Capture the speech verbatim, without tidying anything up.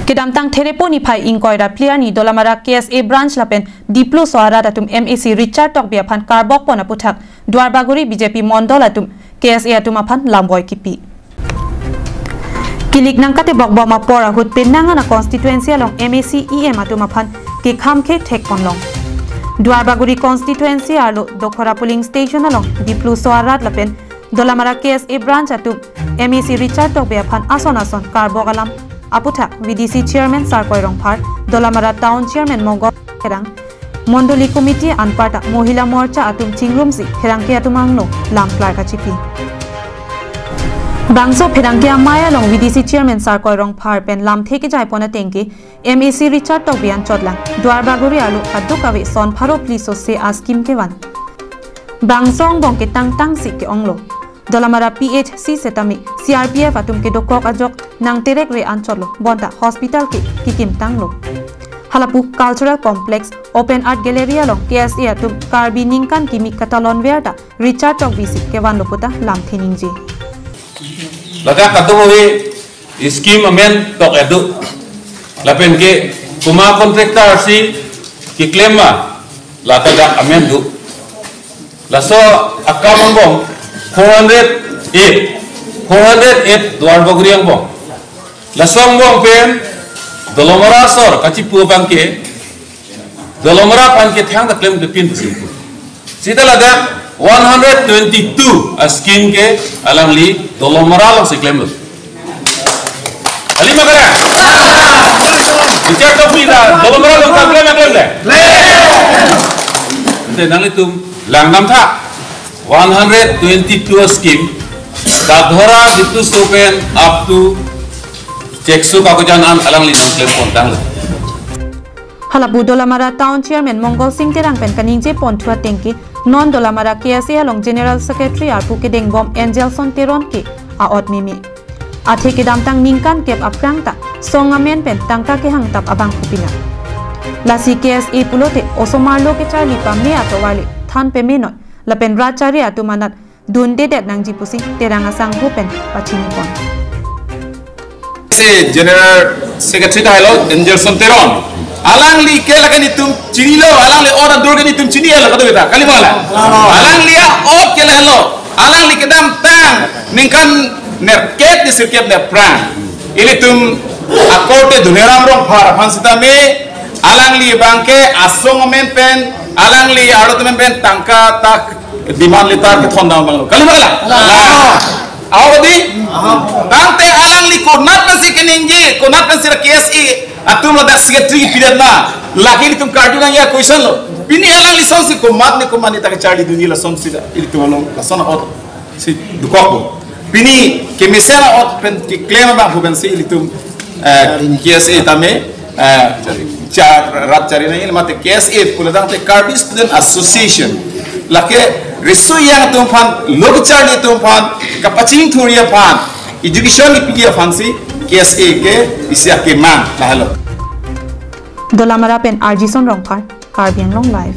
Kedamtang Therepo niphai ingkoi ra phli arni Dolamara K S A branch lapen Dipluso arat atum M A C Richard Tokbi aphan karbok pon aputhak Duarbagori B J P mondol atum K S A atum aphan lamboi kipi. Kilik nangkatebok bom apor ahut penang an a constituency along M A C E M atum aphan kekham kethek ponlong. Duarbagori constituency arlo Dokhora polling station along Dipluso arat lapen Dolamara K S A branch atum M A C Richard Tokbi aphan ason ason karbok alam aputhak V D C chairman Sarkoi Rongphar, Dolamara town chairman Mongol Terang, Mondoli committee anparta Mohila Morcha atum chingrumsi pherangke atum angno lam klar kachipi. Bangso pherangke amei along V D C chairman Sarkoi Rongphar pen lamthe kejai pon atengke M A C Richard Tokbi anchot lang Duarbagori arlo kadokave son pharo phli sose a scheme kevan. Bangso angbong ketangtangsi ke-onglo. Dolamara P H C setame C R P F atum kedokok ajok nangterekre anchotlo bonta hospital ke kikimtanglo. Halapu Cultural Complex Open Art Gallery along K S A atum Karbi ningkan kimi katalonver ta Richard Tokbi si kevanlo puta lamthe ningje. Ladak kadokave scheme amen tok edu. Lapen ke komat contractor si keklem ma lata dak amen do. Laso akam angbong four hundred eight, four hundred eight Duarbagori angbong. Laso angbong pen Dolamara asor kachipu abangke Dolamara aphan kethang ta klem kepin pusi. Sita ladak one hundred twenty-two a scheme ke alangli Dolamara alongsi klemlo. Kali ma kali? Richard Tokbi ta Dolamara along ta klem, klem dei? Ante nanglitum langdamtha, one hundred twenty-two a scheme, Dokhora Dipluso pen up to Chekso Kakojan an alangli nangklem pontanglo. Halapu Dolamara Town Chairman Mongol Sing Terang pen kaningje ponthu atengke, non Dolamara K S A along General Secretary arpu kedengbom Angelson Teron ke a-ot meme. Athe kedamtang ningkan kep aphrang ta song amen pen tangka kehangtap abang kupina. Lasi K S A pulote osomar lo kecharli pame atovar le than pemenoi lapen rat chari atum anat dundedet nangji pusi Terang asangho pen pachini pon. Si General Secretary ta helo Angelson Teron. Alangli ke lake nelitum chinilo, alangli ot adur ke nelitum chinilo, kado kita, kali ma la? Alangli a-ot ke lahelo, alangli kedamtang ningkan nerkep ni sirkep nerphrang ilitum akorte Doniram Rongphar aphan sitame, alangli abangke asong amen pen, alangli arlo atum amen pen tangka ta demand letter kethondam abanglo. Kali ma kali? Aho di? Tangte alangli konat pensi keningje, konat pensi ra K S A atum ladak secretary pidat ma. Lake ilitum karju nangji a-question lo. Pini alangli asonsi komat ne komat ne ta kecharli dunji lasonsi da ilitum along lason a-ot si dokokpo. Pini kemesen a-ot pen keklem abang hu pensi ilitum, eh, K S A tame, eh, cha-, rat chari nangji mate K S A pulo tangte Karbi Student Association. Lake riso-ejang atum aphan, lo kecharli atum aphan, kapachini thuri aphan, education kepiji aphansi K S A ke isi akemang lahelo. Dolamara pen Arjison Rongphar, Karbi Anglong Live.